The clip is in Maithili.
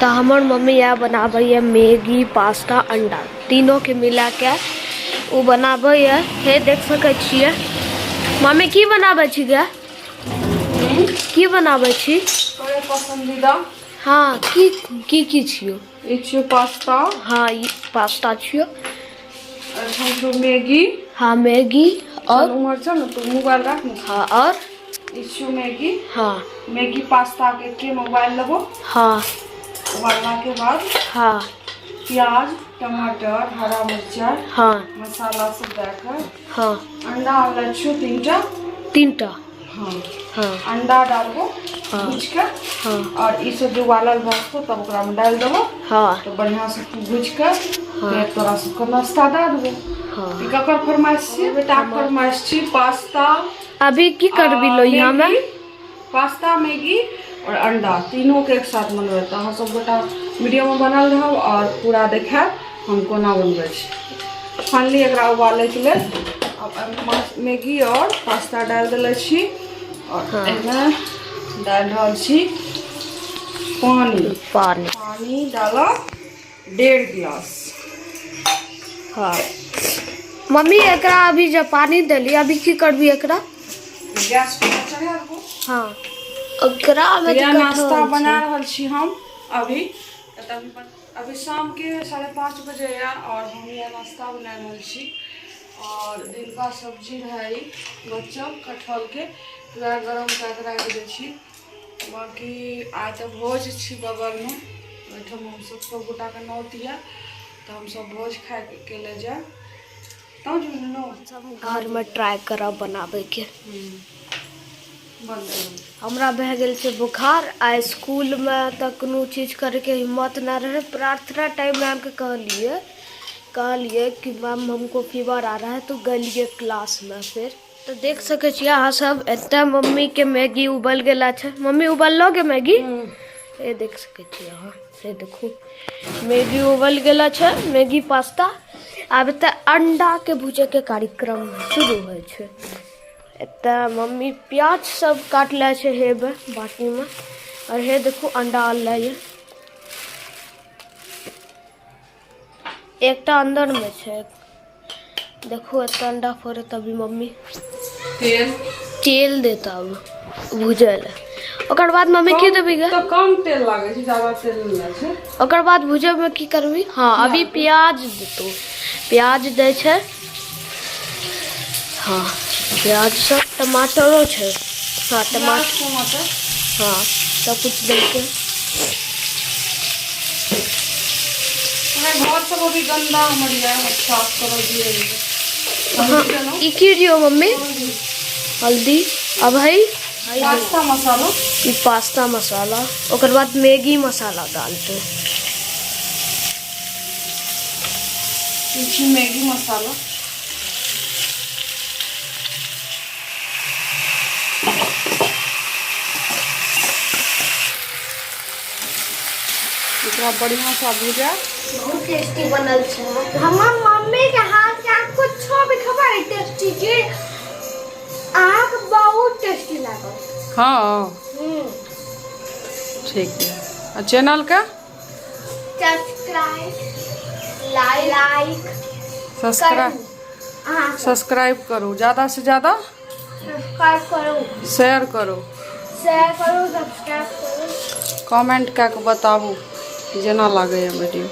तऽ हमर मम्मी इएह बनाबैए मैगी पास्ता अंडा तीनोके मिलाके ओ बनाबैए। हे देख सकै छियै मम्मी की बनाबै छी गे? की बनाबै छी? तोरे पसंदीदा। हाँ, की की की छियो? ई छियो पास्ता। हाँ, ई पास्ता छियो। एहिठाम छियो मैगी। हाँ, मैगी। और उम्हर छौ ने, तू मोबाइल राख ने। हाँ, और ई छियो मैगी। हाँ, मैगी पास्ता के के मोबाइल लेबो। उबालला के बाद प्याज, टमाटर, हरा मिर्चा, मसाला सब दए के अंडा आनले छियो 3टा। 3टा? हाँ। हाँ। अंडा डालबो भूज के। और ई सब जो उबालल भऽ जेतौ तब ओकरा में डालि देबो। तो बढ़िया से खूब भूज के फेर तोरा सबके नाश्ता दए देबो। ई ककर फरमाइश छी? बेटा के फरमाइश छी पास्ता। अभी की करबी लोहिया में? मैगी, पास्ता, मैगी और अंडा तीनों के एक साथ बनबै। तऽ अहाँ सब गोटा वीडियो में बनल रहब और पूरा देखायब हम कोना बनबै छी। फाइनली एकरा उबालैके लेल अब एहिमे मैगी और पास्ता डालि देले छी और एहिमे डालि रहल छी पानी। पानी। पानी डालब 1.5 गिलास। हाँ मम्मी, एकरा अभी जब पानी देली, अभी की करबी एकरा? गैस पर चढ़ा देबो। हाँ, ओकरा में या तऽ नाश्ता कटहल बना छै। रहल छी हम अभी। तऽ अभी शाम के 5:30 बजे या और हम यह नाश्ता बना रहल छी। और दिनका सब्जी रहै बचल कटहल के, वएह गरम कए के राखि दै छी। बाकी आइ तऽ भोज छी बगलमे, ओहिठाम हमसब सब गोटाके नौत यऽ, तऽ हमसब भोज खाइके ले जायब। तब नो सब घरमे ट्राई करब बनाबैके। बन्द। हमरा भए गेल छै बुखार। आ स्कूलमे तऽ कोनो चीज करैके हिम्मत नहि रहै। प्रार्थना टाइम मैमके कहलियै कहलियै कि मैम, हमको फीवर आ रहा है। तो गेलियै क्लासमे फेर। तऽ देख सकै छियै अहाँ सब, एतऽ मम्मीके मैगी उबल गेला छै। मम्मी, उबललो गे मैगी? ए देख सकै छियै अहाँ, से देखू, मैगी उबल गेला छै, मैगी पास्ता। आब एतऽ अंडाके भुजैके कार्यक्रम शुरू होइ छै। एतऽ मम्मी प्याज सब काटले छै हेबे बाटीमे। और हे देखू, अंडा आनले ये, एकटा अंदरमे छै। देखू, एतऽ अंडा फोड़त अभी मम्मी। तेल। तेल देता अब भुजै लए। ओकर बाद मम्मी की देबी गे? तऽ कम तेल लागै छै, ज्यादा तेल नहि लागै छै। ओकर बाद भुजैमे की करबी? हाँ, अभी प्याज देतौ। प्याज दै छै। हाँ, प्याज सब, टमाटरो छै। हाँ, टमाटर। प्याज, टमाटर। हाँ, सब कुछ दैके। हमरा घर सब अभी गंदा हमर यऽ, साफ करऽ धीरे धीरे। हाँ, ई की दियौ मम्मी? हल्दी। अब है पास्ता मसाला। ई पास्ता मसाला, ओकर बाद मैगी मसाला डालतै। ई छी मैगी मसाला। एकरा बढ़िया सा भुजा। बहुत टेस्टी बनल छै। हमर मम्मी के हाथ के अहाँ कुछो भी खबै, टेस्टी चीज अहाँके बहुत टेस्टी लागत। ठीक है, आ चैनल के सब्सक्राइब, लाइक सब्सक्राइब करू अहाँ सब। सब्सक्राइब करू ज़्यादा से ज़्यादा। सब्सक्राइब करू। शेयर करू। शेयर करू, सब्सक्राइब करू। कमेंट कए कऽ बताबू जेना लागैए वीडियो।